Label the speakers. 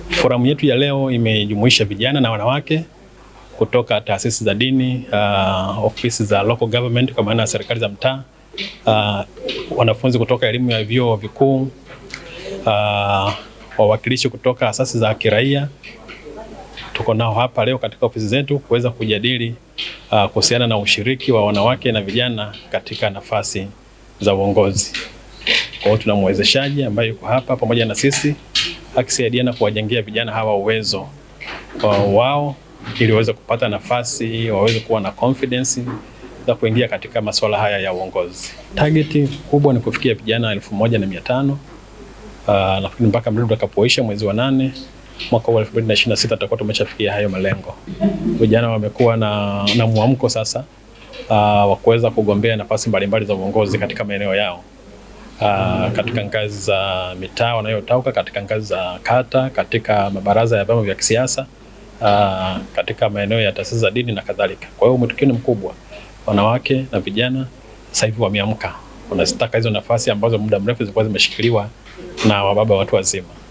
Speaker 1: Forum yetu ya leo imejumuisha vijana na wanawake kutoka taasisi za dini, ofisi za local government kwa maana ya serikali za mtaa, wanafunzi kutoka elimu ya vyuo vikuu, wawakilishi kutoka asasi za kiraia. Tuko nao hapa leo katika ofisi zetu kuweza kujadili kuhusiana na ushiriki wa wanawake na vijana katika nafasi za uongozi. Kwa hiyo tuna mwezeshaji ambaye yuko hapa pamoja na sisi akisaidiana kuwajengea vijana hawa uwezo wao ili waweze kupata nafasi, waweze kuwa na confidence za kuingia katika masuala haya ya uongozi. Target kubwa ni kufikia vijana 1500. Nafikiri mpaka mradi utakapoisha mwezi wa 8 mwaka wa 2026 tutakuwa tumeshafikia hayo malengo. Vijana wamekuwa na mwamko sasa wa kuweza kugombea nafasi mbalimbali za uongozi katika maeneo yao. Katika ngazi za mitaa wanayotoka, katika ngazi za kata, katika mabaraza ya vyama vya kisiasa, katika maeneo ya taasisi za dini na kadhalika. Kwa hiyo mwitikio ni mkubwa. Wanawake na vijana sasa hivi wameamka, wanazitaka hizo nafasi ambazo muda mrefu zilikuwa zimeshikiliwa na wababa watu wazima.